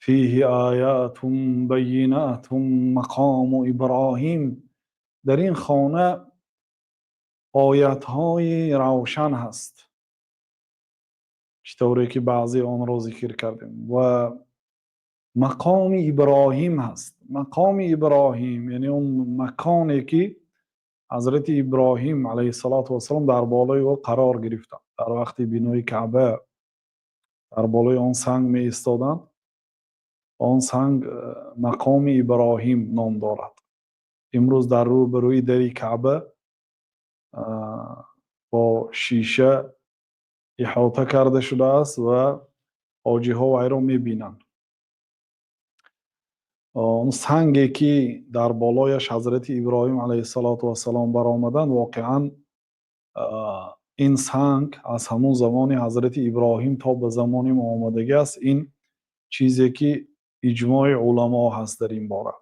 Фиҳи оятун баййинатун мақому Иброҳим. Дар ин хона оятҳои равшан ҳаст. Чӣ тавре ки баъзе онро зикр кардем ва мақоми Иброҳим ҳаст. Мақоми Иброҳим яъне он маконе ки Ҳазрати Иброҳим алайҳиссалоту вассалом дар болои ӯ қарор гирифтанд. Дар вақти бинои Каъба дар болои он санг меистоданд. Он санг мақоми Иброҳим ном дорад. Имрӯз дар рӯбарӯи дари Каъба бо шиша иҳота карда шудааст ва ҳоҷиҳо вайро мебинанд. Он санге ки дар болояш Ҳазрати Иброҳим алайҳиссалоту вассалом баромаданд, воқеан ин санг аз ҳамон замони Ҳазрати Иброҳим то ба замони мо омадагӣ аст. Ин чизе ки иҷмои уламо ҳаст дар ин бора.